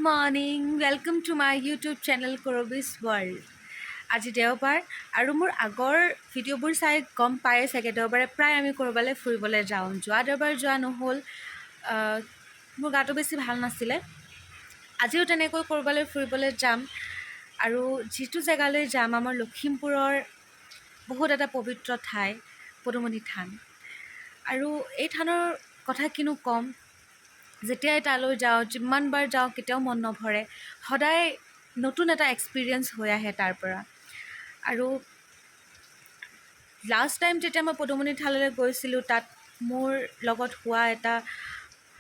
Morning, welcome to my YouTube channel Karabi's World. আজি দেওবাৰ আৰু মোৰ আগৰ ভিডিঅ'বোৰ চাই গম পায়ে চাগে, দেওবাৰে প্ৰায় আমি ক'ৰবালৈ ফুৰিবলৈ যাওঁ। যোৱা দেওবাৰ যোৱা নহ'ল, মোৰ গাটো বেছি ভাল নাছিলে। আজিও তেনেকৈ ক'ৰবালৈ ফুৰিবলৈ যাম আৰু যিটো জেগালৈ যাম, আমাৰ লখিমপুৰৰ বহুত এটা পবিত্ৰ ঠাই পদুমণি থান। আৰু এই থানৰ কথা কিনো ক'ম, যেতিয়াই তালৈ যাওঁ, যিমানবাৰ যাওঁ, কেতিয়াও মন নভৰে। সদায় নতুন এটা এক্সপিৰিয়েঞ্চ হৈ আহে তাৰ পৰা। আৰু লাষ্ট টাইম যেতিয়া মই পদুমণি থানলৈ গৈছিলোঁ, তাত মোৰ লগত হোৱা এটা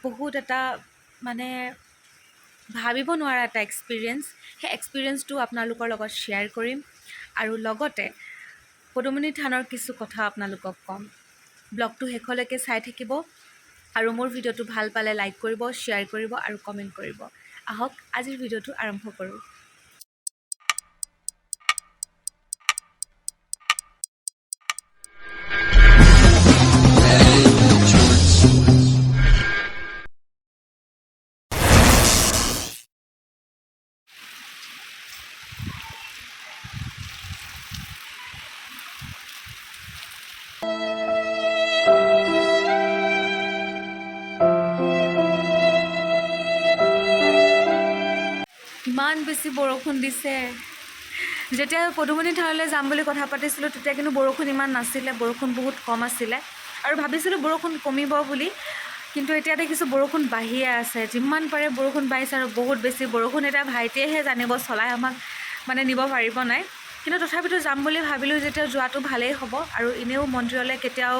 বহুত এটা মানে ভাবিব নোৱাৰা এটা এক্সপিৰিয়েঞ্চ, সেই এক্সপিৰিয়েঞ্চটো আপোনালোকৰ লগত শ্বেয়াৰ কৰিম আৰু লগতে পদুমণি থানৰ কিছু কথা আপোনালোকক ক'ম। ব্লগটো শেষলৈকে চাই থাকিব আৰু মোৰ ভিডিঅ'টো ভাল পালে লাইক কৰিব, শ্বেয়াৰ কৰিব আৰু কমেণ্ট কৰিব। আহক, আজিৰ ভিডিঅ'টো আৰম্ভ কৰোঁ। ইমান বেছি বৰষুণ দিছে। যেতিয়া পদুমণি থানলৈ যাম বুলি কথা পাতিছিলোঁ, তেতিয়া কিন্তু বৰষুণ ইমান নাছিলে, বৰষুণ বহুত কম আছিলে আৰু ভাবিছিলোঁ বৰষুণ কমিব বুলি, কিন্তু এতিয়া দেখিছোঁ বৰষুণ বাঢ়িয়ে আছে। যিমান পাৰে বৰষুণ বাঢ়িছে আৰু বহুত বেছি বৰষুণ। এতিয়া ভাইটিয়েহে জানিব চলাই আমাক মানে নিব পাৰিব নাই, কিন্তু তথাপিতো যাম বুলি ভাবিলোঁ যেতিয়া যোৱাটো ভালেই হ'ব। আৰু এনেও মন্দিৰলৈ কেতিয়াও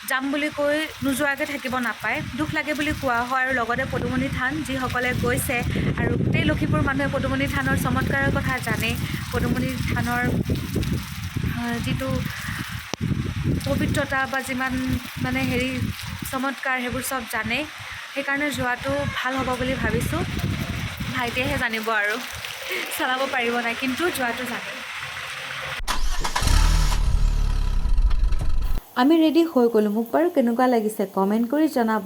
যাম বুলি কৈ নোযোৱাকৈ থাকিব নাপায়, দুখ লাগে বুলি কোৱা হয়। আৰু লগতে পদুমণি থান যিসকলে গৈছে আৰু গোটেই লখিমপুৰ মানুহে পদুমণি থানৰ চমৎকাৰৰ কথা জানে, পদুমণি থানৰ যিটো পবিত্ৰতা বা যিমান মানে হেৰি চমৎকাৰ, সেইবোৰ চব জানে। সেইকাৰণে যোৱাটো ভাল হ'ব বুলি ভাবিছোঁ। ভাইটিয়েহে জানিব আৰু চলাব পাৰিব নাই, কিন্তু যোৱাটো জানে। আমি ৰেডি হৈ গ'লোঁ। মোক বাৰু কেনেকুৱা লাগিছে কমেণ্ট কৰি জনাব।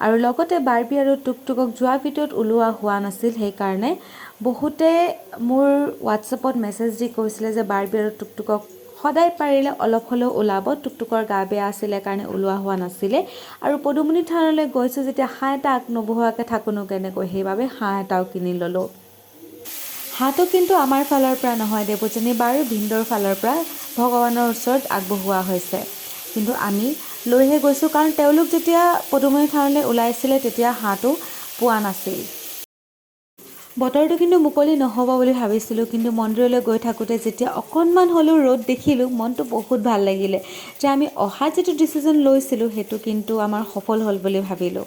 আৰু লগতে বাৰ্বি আৰু টুকটুকক যোৱা ভিডিঅ'ত ওলোৱা হোৱা নাছিল, সেইকাৰণে বহুতে মোৰ হোৱাটছএপত মেছেজ দি কৈছিলে যে বাৰ্বি আৰু টুকটুকক সদায় পাৰিলে অলপ হ'লেও ওলাব। টুকটুকৰ গা বেয়া আছিলে কাৰণে ওলোৱা হোৱা নাছিলে। আৰু পদুমণি থানলৈ গৈছোঁ যেতিয়া হাঁহ এটা আগ নবহোৱাকৈ থাকোঁনো কেনেকৈ, সেইবাবে হাঁহ এটাও কিনি ল'লোঁ। হাঁহটো কিন্তু আমাৰ ফালৰ পৰা নহয়, দেৱযানী বাৰ ভিনদেউৰ ফালৰ পৰা ভগৱানৰ ওচৰত আগবঢ়োৱা হৈছে। কিন্তু আমি লৈহে গৈছোঁ, কাৰণ তেওঁলোক যেতিয়া পদুমণি থানলৈ ওলাইছিলে তেতিয়া হাঁহটো পোৱা নাছিল। বতৰটো কিন্তু মুকলি নহ'ব বুলি ভাবিছিলোঁ, কিন্তু মন্দিৰলৈ গৈ থাকোঁতে যেতিয়া অকণমান হ'লেও ৰ'দ দেখিলোঁ, মনটো বহুত ভাল লাগিলে যে আমি অহা যিটো ডিচিজন লৈছিলোঁ, সেইটো কিন্তু আমাৰ সফল হ'ল বুলি ভাবিলোঁ।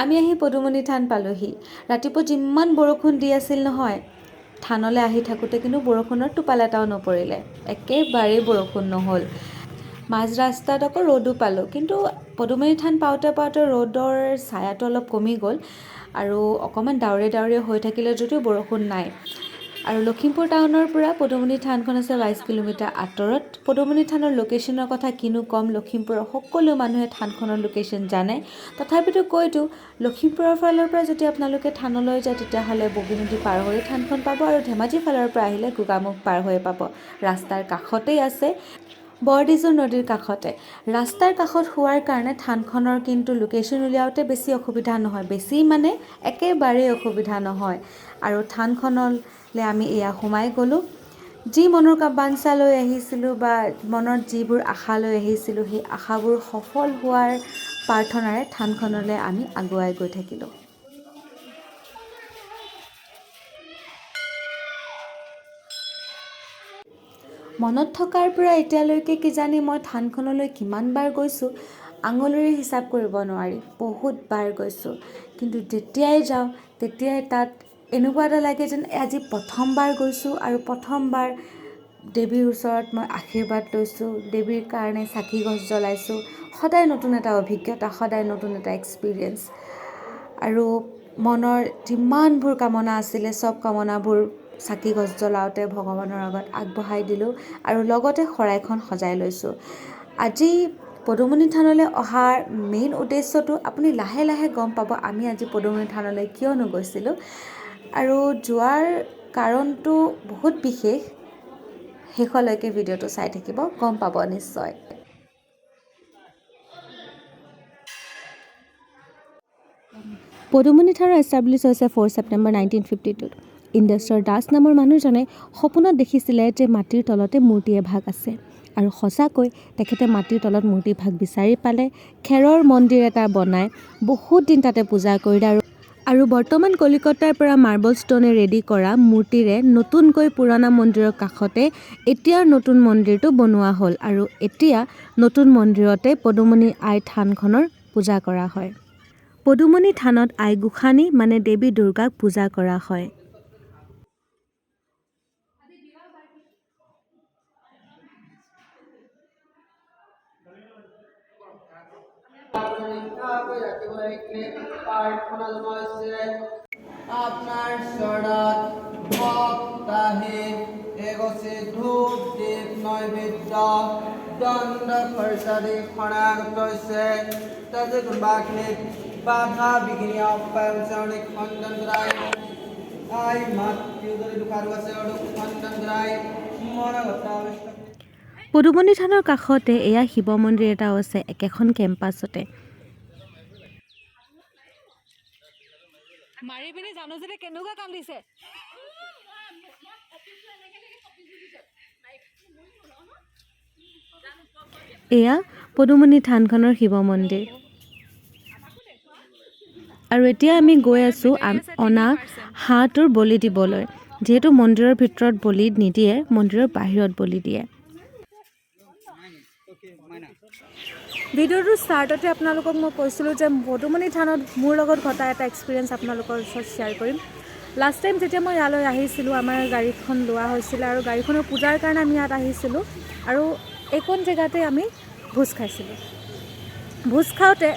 আমি আহি পদুমণি থান পালোহি। ৰাতিপুৱা যিমান বৰষুণ দি আছিল নহয়, থানলৈ আহি থাকোঁতে কিন্তু বৰষুণৰ টোপাল এটাও নপৰিলে, একেবাৰেই বৰষুণ নহ'ল। মাজ ৰাস্তাত আকৌ ৰ'দো পালোঁ, কিন্তু পদুমণি থান পাওঁতে পাওঁতে ৰ'দৰ ছায়াটো অলপ কমি গ'ল আৰু অকণমান ডাৱৰীয়া ডাৱৰীয়া হৈ থাকিলে যদিও বৰষুণ নাই। আৰু লখিমপুৰ টাউনৰ পৰা পদুমণি থানখন আছে 22 কিলোমিটাৰ আঁতৰত। পদুমণি থানৰ লোকেশ্যনৰ কথা কিনো ক'ম, লখিমপুৰৰ সকলো মানুহে থানখনৰ লোকেশ্যন জানে। তথাপিতো কৈ দিওঁ, লখিমপুৰৰ ফালৰ পৰা যদি আপোনালোকে থানলৈ যায়, তেতিয়াহ'লে বগীনদী পাৰ হৈ থানখন পাব আৰু ধেমাজিৰ ফালৰ পৰা আহিলে গোগামুখ পাৰ হৈ পাব। ৰাস্তাৰ কাষতেই আছে, বৰদিজুৰ নদীৰ কাষতে। ৰাস্তাৰ কাষত হোৱাৰ কাৰণে থানখনৰ কিন্তু লোকেশ্যন উলিয়াওঁতে বেছি অসুবিধা নহয়, বেছি মানে একেবাৰেই অসুবিধা নহয়। আৰু থানখনলৈ আমি এয়া সোমাই গ'লোঁ। যি মনৰ বাঞ্ছা লৈ আহিছিলোঁ বা মনত যিবোৰ আশা লৈ আহিছিলোঁ, সেই আশাবোৰ সফল হোৱাৰ প্ৰাৰ্থনাৰে থানখনলৈ আমি আগুৱাই গৈ থাকিলোঁ। মনত থকাৰ পৰা এতিয়ালৈকে কিজানি মই থানখনলৈ কিমানবাৰ গৈছোঁ, আঙুলিৰে হিচাপ কৰিব নোৱাৰি, বহুতবাৰ গৈছোঁ। কিন্তু যেতিয়াই যাওঁ, তেতিয়াই তাত এনেকুৱা এটা লাগে যেন আজি প্ৰথমবাৰ গৈছোঁ আৰু প্ৰথমবাৰ দেৱীৰ ওচৰত মই আশীৰ্বাদ লৈছোঁ, দেৱীৰ কাৰণে চাকি গছ জ্বলাইছোঁ। সদায় নতুন এটা অভিজ্ঞতা, সদায় নতুন এটা এক্সপিৰিয়েঞ্চ। আৰু মনৰ যিমানবোৰ কামনা আছিলে, চব কামনাবোৰ চাকি গছ জ্বলাওঁতে ভগৱানৰ আগত আগবঢ়াই দিলোঁ আৰু লগতে শৰাইখন সজাই লৈছোঁ। আজি পদুমণি থানলৈ অহাৰ মেইন উদ্দেশ্যটো আপুনি লাহে লাহে গম পাব। আমি আজি পদুমণি থানলৈ কিয়নো গৈছিলোঁ আৰু যোৱাৰ কাৰণটো বহুত বিশেষ। শেষলৈকে ভিডিঅ'টো চাই থাকিব, গম পাব নিশ্চয়। পদুমণি থানৰ এষ্টাব্লিছ হৈছে 4 ছেপ্টেম্বৰ 1952ত। ইন্দ্ৰেশ্বৰ দাস নামৰ মানুহজনে সপোনত দেখিছিলে যে মাটিৰ তলতে মূৰ্তি এভাগ আছে আৰু সঁচাকৈ তেখেতে মাটিৰ তলত মূৰ্তিভাগ বিচাৰি পালে। খেৰৰ মন্দিৰ এটা বনাই বহুত দিন তাতে পূজা কৰিলে আৰু বৰ্তমান কলিকতাৰ পৰা মাৰ্বল ষ্ট'নে ৰেডি কৰা মূৰ্তিৰে নতুনকৈ পুৰণা মন্দিৰৰ কাষতে এতিয়াৰ নতুন মন্দিৰটো বনোৱা হ'ল আৰু এতিয়া নতুন মন্দিৰতে পদুমণি আই থানখনৰ পূজা কৰা হয়। পদুমণি থানত আই গোসানী মানে দেৱী দুৰ্গাক পূজা কৰা হয়। ৰক্ষা কৰি ৰাখিবলৈ এইখিনি প্ৰাৰ্থনা জনাইছে। আপোনাৰ চৰণত ভক্তাহি এগছি ধূপ দীপ নৈবেদ্য দণ্ড খৰচাদি শৰণাগত হৈছে। তাতে কোনোবাখিনিত বাধা বিঘিনি অপায় চৰণি খণ্ডন কৰাই, আই মাতৃ যদি দুখাৰু আছে আৰু খণ্ডন কৰাই মনগত। পদুমণি থানৰ কাষতে এয়া শিৱ মন্দিৰ এটাও আছে একেখন কেম্পাছতে। মাৰি পিনি জানো যদি কেনেকুৱা কান্দিছে। এয়া পদুমণি থানখনৰ শিৱ মন্দিৰ আৰু এতিয়া আমি গৈ আছোঁ অনা হাঁহটোৰ বলি দিবলৈ। যিহেতু মন্দিৰৰ ভিতৰত বলি নিদিয়ে, মন্দিৰৰ বাহিৰত বলি দিয়ে। ভিডিঅ'টোৰ ষ্টাৰ্টতে আপোনালোকক মই কৈছিলোঁ যে পদুমণি থানত মোৰ লগত ঘটা এটা এক্সপিৰিয়েঞ্চ আপোনালোকৰ ওচৰত শ্বেয়াৰ কৰিম। লাষ্ট টাইম যেতিয়া মই ইয়ালৈ আহিছিলোঁ, আমাৰ গাড়ীখন লোৱা হৈছিলে আৰু গাড়ীখনৰ পূজাৰ কাৰণে আমি ইয়াত আহিছিলোঁ আৰু এইকণ জেগাতে আমি ভোজ খাইছিলোঁ। ভোজ খাওঁতে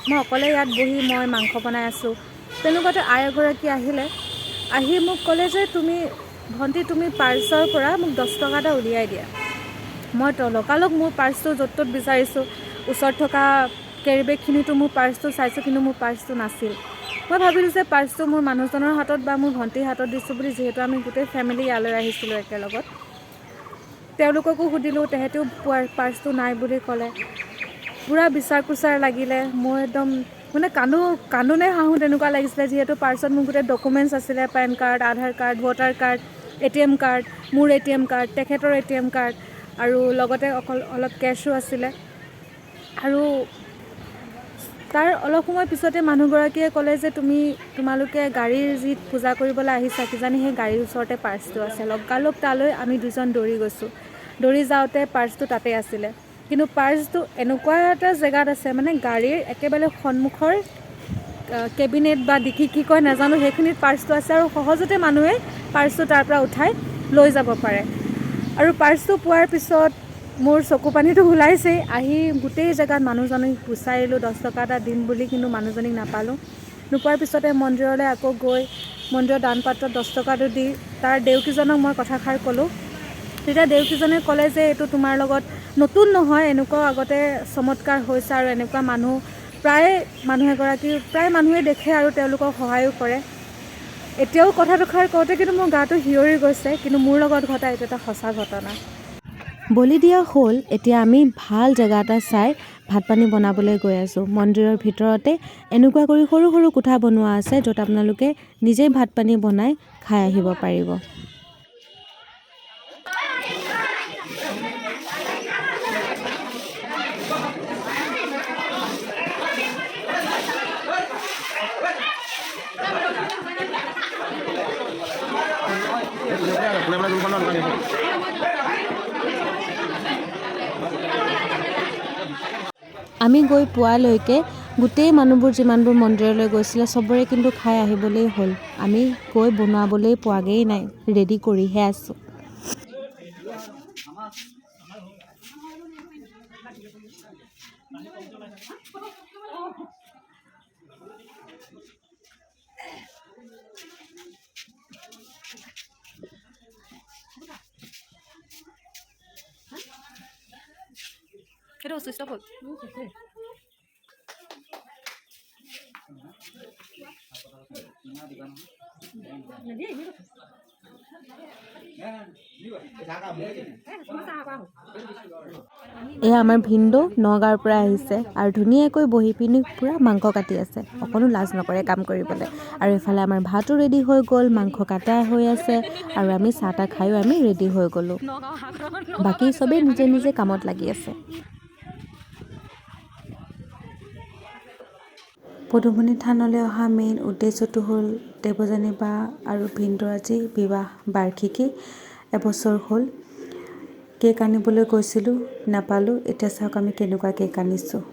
মই অকলে ইয়াত বহি মই মাংস বনাই আছোঁ, তেনেকুৱাতে আই এগৰাকী আহিলে। আহি মোক ক'লে যে তুমি ভণ্টি, তুমি পাৰ্চৰ পৰা মোক 10 টকা এটা উলিয়াই দিয়া। মই লগালগ মোৰ পাৰ্চটো য'ত ত'ত বিচাৰিছোঁ, ওচৰত থকা কেৰি বেগখিনিতো মোৰ পাৰ্চটো চাইছোঁ, কিন্তু মোৰ পাৰ্চটো নাছিল। মই ভাবিলোঁ যে পাৰ্চটো মোৰ মানুহজনৰ হাতত বা মোৰ ভণ্টিৰ হাতত দিছোঁ বুলি, যিহেতু আমি গোটেই ফেমিলি ইয়ালৈ আহিছিলোঁ একেলগত। তেওঁলোককো সুধিলোঁ, তেহেঁতেও পোৱাৰ পাৰ্চটো নাই বুলি ক'লে। পূৰা বিচাৰ কোচাৰ লাগিলে। মই একদম মানে কান্দো কান্দো নে হাঁহোঁ তেনেকুৱা লাগিছিলে, যিহেতু পাৰ্চত মোৰ গোটেই ডকুমেণ্টছ আছিলে, pan card, Aadhaar card, voter card, ATM card, মোৰ এটিএম কাৰ্ড, তেখেতৰ এটিএম কাৰ্ড আৰু লগতে অকল অলপ কেছো আছিলে। আৰু তাৰ অলপ সময় পিছতে মানুহগৰাকীয়ে ক'লে যে তুমি তোমালোকে গাড়ীৰ যি পূজা কৰিবলৈ আহিছা, কিজানি সেই গাড়ীৰ ওচৰতে পাৰ্চটো আছে। লগালগ তালৈ আমি দুজন দৌৰি গৈছোঁ। দৌৰি যাওঁতে পাৰ্চটো তাতে আছিলে, কিন্তু পাৰ্চটো এনেকুৱা এটা জেগাত আছে, মানে গাড়ীৰ একেবাৰে সন্মুখৰ কেবিনেট বা ডিকি কি কয় নাজানো, সেইখিনিত পাৰ্চটো আছে আৰু সহজতে মানুহে পাৰ্চটো তাৰ পৰা উঠাই লৈ যাব পাৰে। আৰু পাৰ্চটো পোৱাৰ পিছত মোৰ চকু পানীটো ওলাইছেই। আহি গোটেই জেগাত মানুহজনীক বিচাৰিলোঁ 10 টকা এটা দিম বুলি, কিন্তু মানুহজনীক নাপালোঁ। নোপোৱাৰ পিছতে মন্দিৰলৈ আকৌ গৈ মন্দিৰৰ দান পাত্ৰত 10 টকাটো দি তাৰ দেউকীজনক মই কথাষাৰ ক'লোঁ। তেতিয়া দেউকীজনে ক'লে যে এইটো তোমাৰ লগত নতুন নহয়, এনেকুৱাও আগতে চমৎকাৰ হৈছে আৰু এনেকুৱা মানুহ প্ৰায় মানুহ এগৰাকী প্ৰায় মানুহে দেখে আৰু তেওঁলোকক সহায়ো কৰে। এতিয়াও কথাটোষাৰ কওঁতে কিন্তু মোৰ গাটো শিয়ৰি গৈছে, কিন্তু মোৰ লগত ঘটা এইটো এটা সঁচা ঘটনা। বলি দিয়া হ'ল। এতিয়া আমি ভাল জেগা এটা চাই ভাত পানী বনাবলৈ গৈ আছোঁ। মন্দিৰৰ ভিতৰতে এনেকুৱা কৰি সৰু সৰু কোঠা বনোৱা আছে, য'ত আপোনালোকে নিজেই ভাত পানী বনাই খাই আহিব পাৰিব। আমি গৈ পোৱালৈকে গোটেই মানুহবোৰ যিমানবোৰ মন্দিৰলৈ গৈছিলে, চবৰে কিন্তু খাই আহিবলেই হ'ল। আমি গৈ বনাবলৈ পোৱাগৈয়ে নাই, ৰেডি কৰিহে আছোঁ। সেইটো চুইচ অফ হ'ল। এয়া আমাৰ ভিনদেউ নগাঁৱৰ পৰা আহিছে আৰু ধুনীয়াকৈ বহি পিনি পূৰা মাংস কাটি আছে, অকণো লাজ নকৰে কাম কৰিবলৈ। আৰু এইফালে আমাৰ ভাতো ৰেডি হৈ গ'ল, মাংস কাটা হৈ আছে আৰু আমি চাহ তাহ খায়ো আমি ৰেডি হৈ গ'লোঁ। বাকী চবেই নিজে নিজে কামত লাগি আছে। পদুমণি থানলৈ অহা মেইন উদ্দেশ্যটো হ'ল দেৱযানী বা আৰু ভিনদেউৰ আজি বিবাহ বাৰ্ষিকী, এবছৰ হ'ল। কেক আনিবলৈ গৈছিলোঁ, নাপালোঁ। এতিয়া চাওক আমি কেনেকুৱা কেক আনিছোঁ।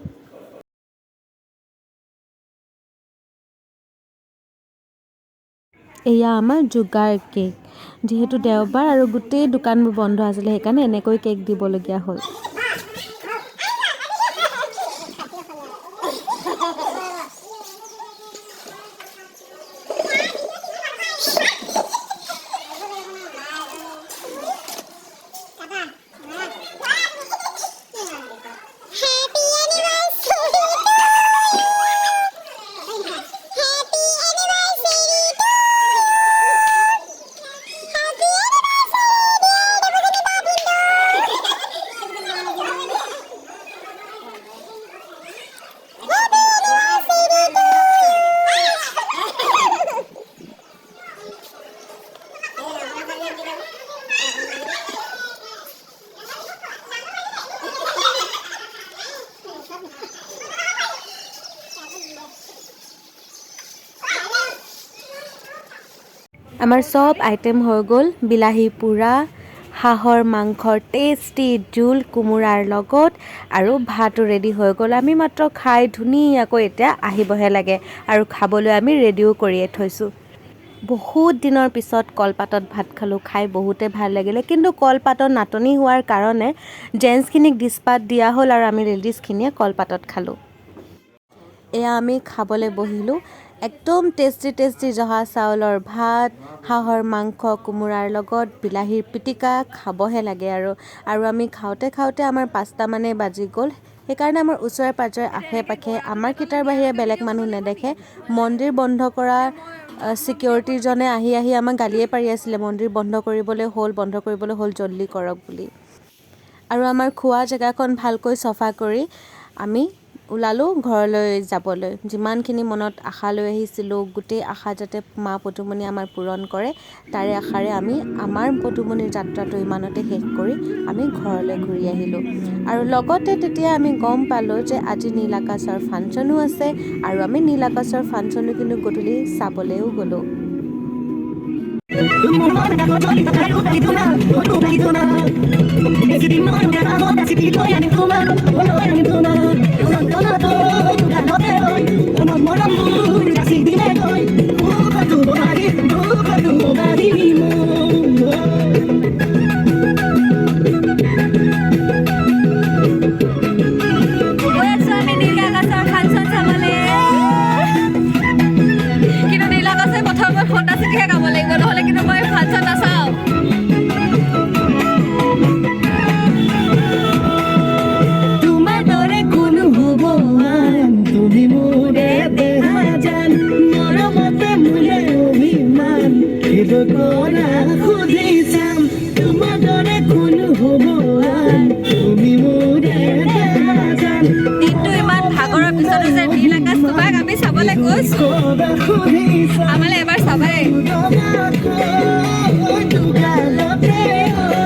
এয়া আমাৰ যোগাৰ কেক, যিহেতু দেওবাৰ আৰু গোটেই দোকানবোৰ বন্ধ আছিলে, সেইকাৰণে এনেকৈ কেক দিবলগীয়া হ'ল। আমাৰ চব আইটেম হৈ গ'ল, বিলাহী পোৰা, হাঁহৰ মাংসৰ টেষ্টি জোল কোমোৰাৰ লগত আৰু ভাতো ৰেডি হৈ গ'ল। আমি মাত্ৰ খাই ধুনীয়াকৈ এতিয়া আহিবহে লাগে আৰু খাবলৈ আমি ৰেডিও কৰিয়ে থৈছোঁ। বহুত দিনৰ পিছত কলপাতত ভাত খালোঁ, খাই বহুতে ভাল লাগিলে। কিন্তু কলপাতৰ নাটনি হোৱাৰ কাৰণে জেণ্টছখিনিক ডিছপাত দিয়া হ'ল আৰু আমি লেডিজখিনিয়ে কলপাতত খালোঁ। এয়া আমি খাবলৈ বহিলোঁ, একদম টেষ্টি টেষ্টি জহা চাউলৰ ভাত, হাঁহৰ মাংস কোমোৰাৰ লগত, বিলাহীৰ পিটিকা, খাবহে লাগে আৰু। আৰু আমি খাওঁতে খাওঁতে আমাৰ 5টামানেই বাজি গ'ল। সেইকাৰণে আমাৰ ওচৰে পাঁজৰে আশে পাশে আমাৰ কেইটাৰ বাহিৰে বেলেগ মানুহ নেদেখে। মন্দিৰ বন্ধ কৰা ছিকিউৰিটিজনে আহি আহি আমাক গালিয়ে পাৰি আছিলে, মন্দিৰ বন্ধ কৰিবলৈ হ'ল, বন্ধ কৰিবলৈ হ'ল, জল্দি কৰক বুলি। আৰু আমাৰ খোৱা জেগাখন ভালকৈ চফা কৰি আমি ওলালোঁ ঘৰলৈ যাবলৈ। যিমানখিনি মনত আশা লৈ আহিছিলোঁ, গোটেই আশা যাতে মা পদুমণি আমাৰ পূৰণ কৰে, তাৰে আশাৰে আমি আমাৰ পদুমণিৰ যাত্ৰাটো ইমানতে শেষ কৰি আমি ঘৰলৈ ঘূৰি আহিলোঁ। আৰু লগতে তেতিয়া আমি গম পালোঁ যে আজি নীল আকাশৰ ফাংচনো আছে আৰু আমি নীল আকাশৰ ফাংচনো কিন্তু গধূলি চাবলৈও গ'লোঁ। গৈ আছো আমি নীল আকাশৰ ফাংচন চাবলৈ। কিন্তু নীল আকাশে প্ৰথমত হোণ্ডা চিটিহে গাব লাগিব, নহ'লে কিন্তু মই ফাংচন নাচাওঁ। তোমাৰ দৰে কোনো হ'ব আন, তুমি মোৰে দেহা জান, মৰমতে মোৰে অভিমান, হৃদয় কৰা সুধি চাম, তোমাৰ দৰে কোনো হ'ব আন, তুমি মোৰে দেহা জান, দিনটো ইমান ভাগৰৰ পিছতো যে নীল আকাশ তোমাক আমি চাবলৈ গৈছো, কবা সুধি চাম, আমালৈ এবাৰ চাবাই। দুগালতে ঐ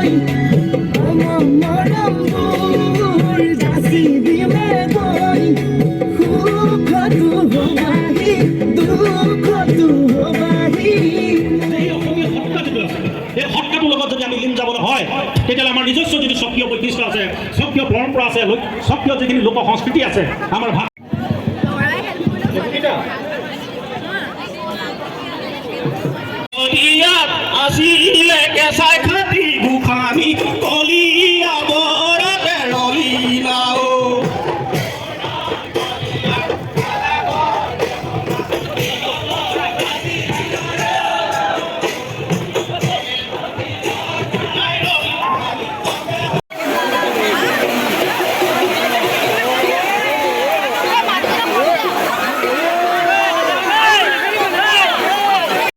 মৰমবোৰ যাচি দিলে গৈ, সুখতো হবাহি দুখতো হবাহি। এই অসমীয়া সত্তা যিটো আছে, এই সত্তাটোৰ লগত যদি আমি লীন যাবলৈ হয়, তেতিয়াহ'লে আমাৰ নিজস্ব যিটো স্বকীয় বৈশিষ্ট্য আছে, স্বকীয় পৰম্পৰা আছে, স্বকীয় যিখিনি লোক সংস্কৃতি আছে, আমাৰ ভাষা। আছিলে কেঁচাই খাটি গোসানী।